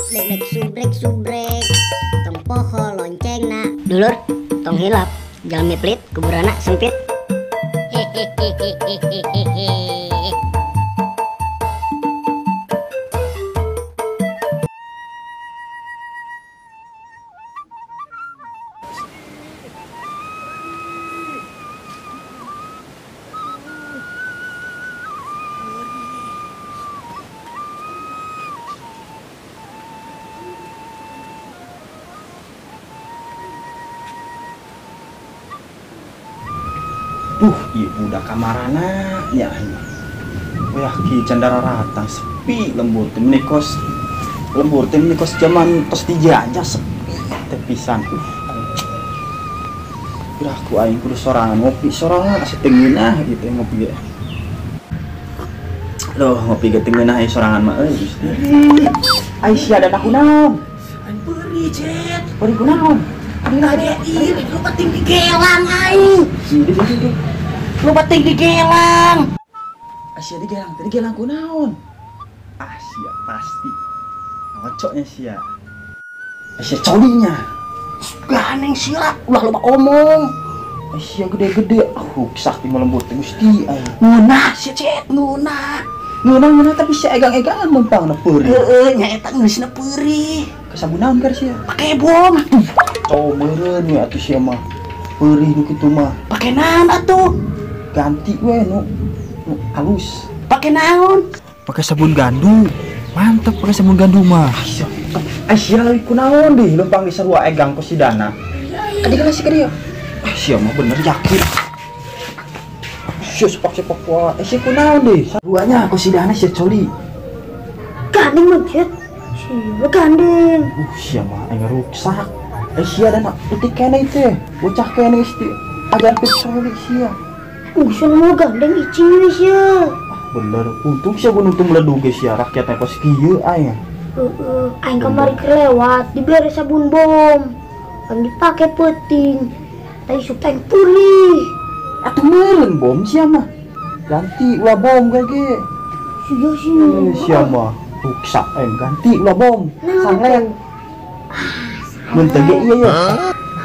Dek subrek subrek. Tong poho loncengna. Dulur, tong hilap. Jalmi pelit, kuburana sempit. Hehehehehehe. Duh, ieu budak kamarana nya aing. Wah, ki candara ratang sepi lembur teh menikos. Lembur teh menikos zaman tos dijajah sepi teh pisan. Geura ku aing kudu sorangan ngopi sorangan asa teu ngeunah gitu ngopi ge. Aduh, ngopi ge teu ngeunah aya sorangan mah euy Gusti. Ai sia da kunaon? Aing peuri, Cet. Peuri kunaon? Ade ieu lu penting digelang aing. Lu penting digelang. Asia digelang, tadi gelang kunaon? Asia pasti. Ngocoknya sia. Asia colinya. Ganeng sia, ulah loba omong. Asia gede-gede, ruksak di lembut teh Gusti aing. Ngeunah sia Cet, ngeunah. Ngeunah-ngeunah tapi sia egang-egangan lempangna peurih. Heeh, nya eta geusna peurih. Kasabunaon keur sia? Pake bom. Oh meureun we atuh sia mah. Peurih nu kitu mah. Pake naon atuh? Ganti we nu halus. Pake naon? Pake sabun gandu. Mantep pake sabun gandu mah. Sia leuwih kunaon deui lempang di sarua egang ku si Dana. Kadieu si kadieu. Sia mah bener yakin. Sia sepak-sepak wae. Sia kunaon deui? Saruanya ku si Dana sia coli. Gandeng mah, Cet. Sia gandeng. Sia mah aing ruksak. Sia dan utik kene teh, bocah kene geus agar pit coli sia. Sia mah gandeng icing we sia. Bener, untung sia gunung teu meledug ge sia rakyat teh kos kieu aing. Heeh, aing kamari kelewat dibere sabun bom. Kan dipake peuting. Tadi sok teh pulih. Atuh meureun bom sia mah. Ganti ulah bom ge ge. Sia sia. Sia mah ruksak aing ganti ulah bom. Sanglen. Mun teu ge ieu ye.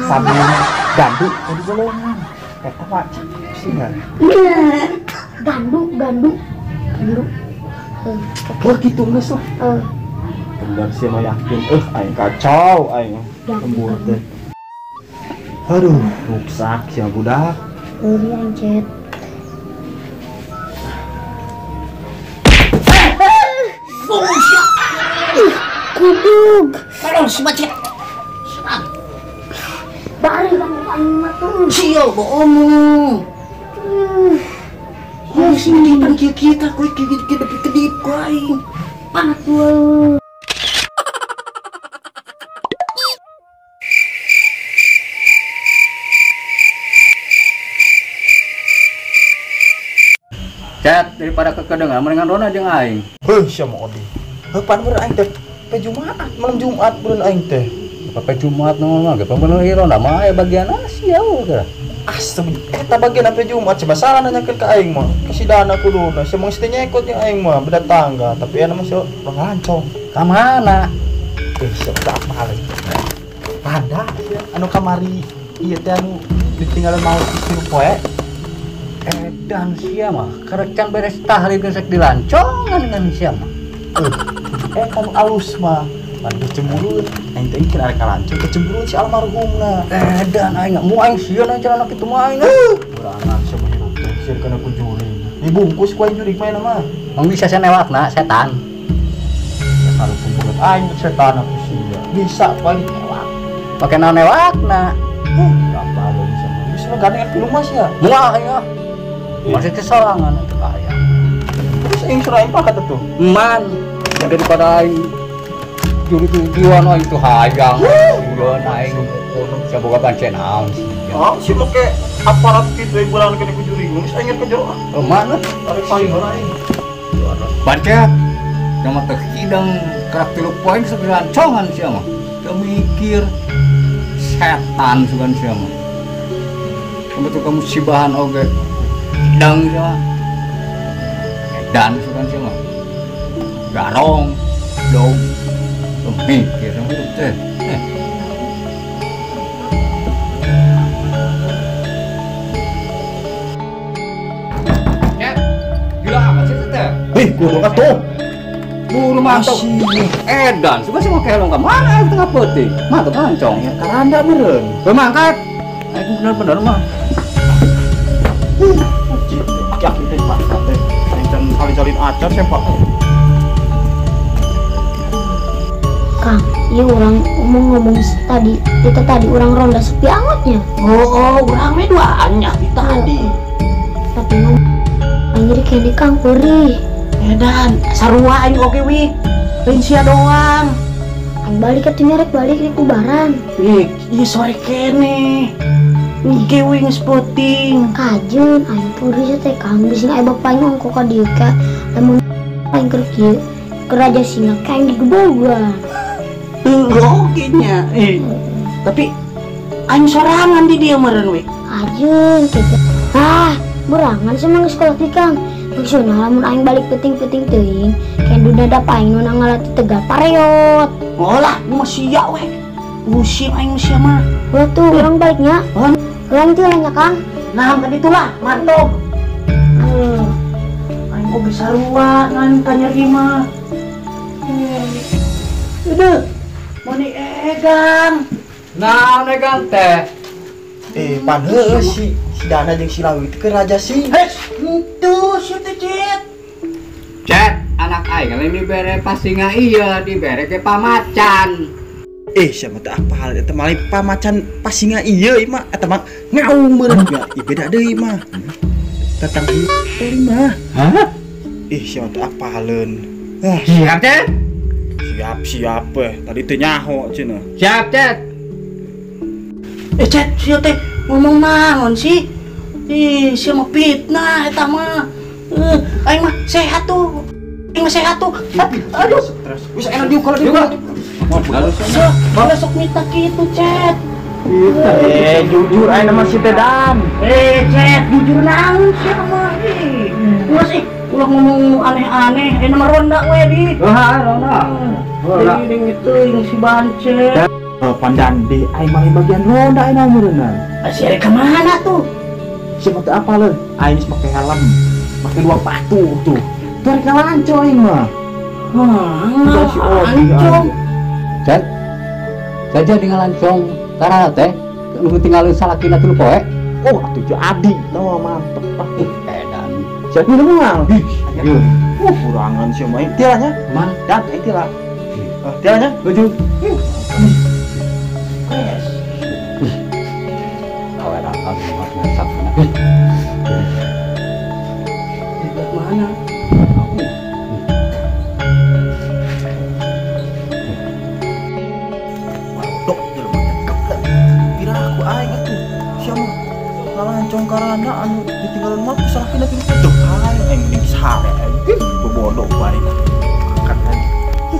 Sabun gandu tadi golongan. Eta mah cakep sia. Gandu, gandu. Gandu. Wah kitu geus lah. Bener sia mah yakin aing kacau aing. Lembur teh. Aduh, ruksak sia budak. Euy aing Cet. Kudug. Tolong si Cet. Bari bang aing mah tuh. Sia omong. Ya sini pan kieu kieu tah kowe kieu kieu kedip ku aing. Atuh. Cet, daripada kekedengan mendingan rona jeung aing. Heuh sia mah odi. Heuh pan meureun aing teh pe Jumat, malam Jumat meureun aing teh. Pe Jumat nu mah ge pambeuneuh ieu ronda mah aya bagian sia geura. Asem eta bagian sampai Jumat coba salah nanyakeun ka aing mah. Ka si Dana kuduna sia mah geus teu nyekot jeung aing mah beda tangga, tapi aya mah sia ngalancong. Ka mana? Sia udah apa lagi? Pada sia anu kamari ieu teh anu ditinggalan maot istri poe. Edan sia mah karecan beres tahlil geus rek dilancongan dengan sia mah. Eta nu alus mah. Pan kecemburuan, aing teh ieu arek kalancong kecemburuan si almarhumna. Edan aing mu aing sieun aing cenah kitu mah aing. Beranak sia mah hirup teh sieun kana ku jurig. Dibungkus ku aing jurig mah mah. Mong bisa senewakna setan. Ya kalau kumpulan aing setan aku sia. Bisa ku aing newak. Pake naon newakna? Apa lo bisa mah. Bisa mah gandengan di rumah sia. Moal aing ah. Masih kesorangan itu kaya. Terus aing suruh aing pakat atuh. Man, daripada aing juri-jurian aing tuh hayang. Ulun aing sia boga pancen naon sih. Ah, si make aparat kitu aing bulan kene ku jurig. Geus aing ke jero ah. Mana? Tarik paling heula aing. Pancet. Yang mah teu hidang kerak 3 poin segelancongan sia mah. Teu mikir setan sugan sia mah. Kamu tuh kamu sibahan oge. Hidang sia mah. Edan sugan sia mah. Garong, dong. Mikir sama hidup teh. Gila amat sih teh. Goblok atuh. Buru mantap. Edan, suka sih mau kelong ka mana tengah peuting. Mantap lancong. Ya karanda meureun. Bermangkat. Aing bener-bener mah. Aki-aki teh Pak teh. Aing can salin-salin acan sempak. Kang, ieu urang ngomong-ngomong tadi, itu tadi urang ronda sepi angotnya. Oh, urang mah duaannya di tadi. Tapi ngomong anjir kene Kang perih. Edan, sarua aing oge wik. Lain sia doang. Aing balik atuh nyarek balik di kubaran. Wik, ieu sore kene. Engke we geus peuting. Kajeun aing perih teh Kang, bisi aya bapak aing ongko ka dieu ka. Lamun aing keur kieu, ke Raja Singa ka aing digebogan. Oke nya. Tapi aing sorangan di dieu meureun we. Kajeun kitu. Ah, berangan sama geus sekolah ti Kang. Maksudna lamun aing balik peuting-peuting teuing, kendu dada aing nu ngalatih tegal pareot. Oh lah, nu mah sia we. Pusing aing sia mah. Ulah tuh urang baliknya. Urang teh nya Kang. Nah, kan itulah, mantap. Aing oge sarua ngan ka nyeri mah. Udah. Mau ni egang. Nah, egang teh. Pan heueuh si Dana jeung si Lawi teh ke Raja Singa. Heh, henteu si teh Cet. Cet, anak aing lain dibere pasinga ieu, dibere ke pamacan. Siapa teh apal eta mah pamacan pasinga ieu ieu mah eta mah ngaung meureun nya. Ieu beda deui mah. Tatang ieu mah. Hah? Siapa teh apaleun. Siap, Cet. Siap-siap tadi teh nyaho cenah. Siap, Cet. Cet, sia teh ngomong naon sih? Ih, sia mah fitnah eta mah. Aing mah sehat tuh. Aing mah sehat tuh. Aduh, stres. Wis enak diuk kalau diuk. Malah sok minta kitu, Cet. Jujur aing mah si teh Dan. Cet, jujur naon sia mah. Ulah sih, ulah ngomong aneh-aneh. Aing mah ronda we di. Wah, ronda. Ronda. Ding itu yang si Bancet. Pandan deh, aing mah bagian ronda aing mah meureunna. Si rek ka mana tuh? Siapa teh apaleun? Aing geus make helm, make dua patu tuh. Tuh rek ngalanco aing mah. Hah, si Obi. Cet. Saja di ngalancong karana teh nu tinggalin salakina tilu poe. Oh, atuh jeung adi tah mantep ah. Edan. Siapa nu moal? Kurangan sia mah. Tilanya? Man, Dan aing tila. Tilanya? Lucu. Mana? Dok, jelema teh keblek. Pira aku aing atuh. Sia mah ngalancong karana anu ditinggalan mah ku salakina tilu poe. Tuh aing aing mending sare aing. Bobodo bae. Angkat aing.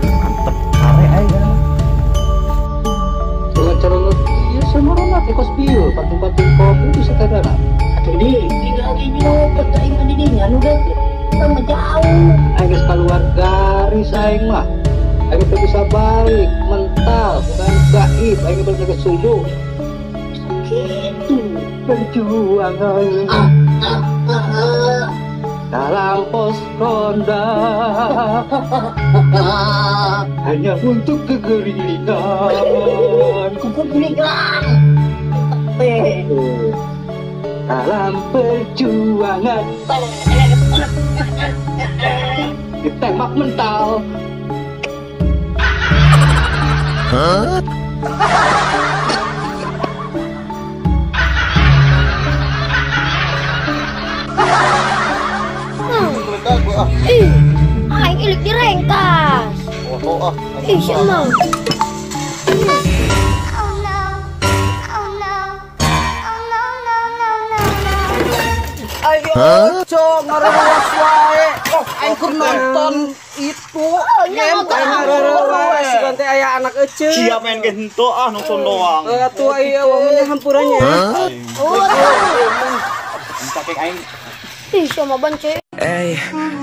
Mantep sare aing. Celana ieu semua teh kos bieu patung-patung kopi bisa tadana. Atuh di tinggal di nyopet aing mah di dinya nu deukeut. Urang mah jauh. Aing geus kaluar garis aing mah. Aing teu bisa balik, mental, bukan gaib, aing bener geus subuh. Kitu perjuangan dalam pos ronda hanya untuk kegeringan. Kegeringan dalam perjuangan ditembak mental. Huh? Ih, aing ilik direngkas. Ih, senang. Ayo, cok, ngarewas wae. Oh, aing keur nonton itu. Ngarewas sugan teh aya anak eceu. Sia main ge henteu ah nonton doang. Atuh ieu wong hampurannya. Oh, Sakit aing. Ih, sama bance. Hey,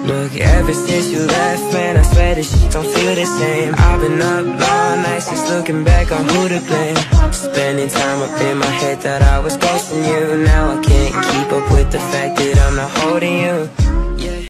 look, ever since you left, man, I swear this shit don't feel the same. I've been up all night since looking back on who to blame. Spending time up in my head that I was ghosting you. Now I can't keep up with the fact that I'm not holding you.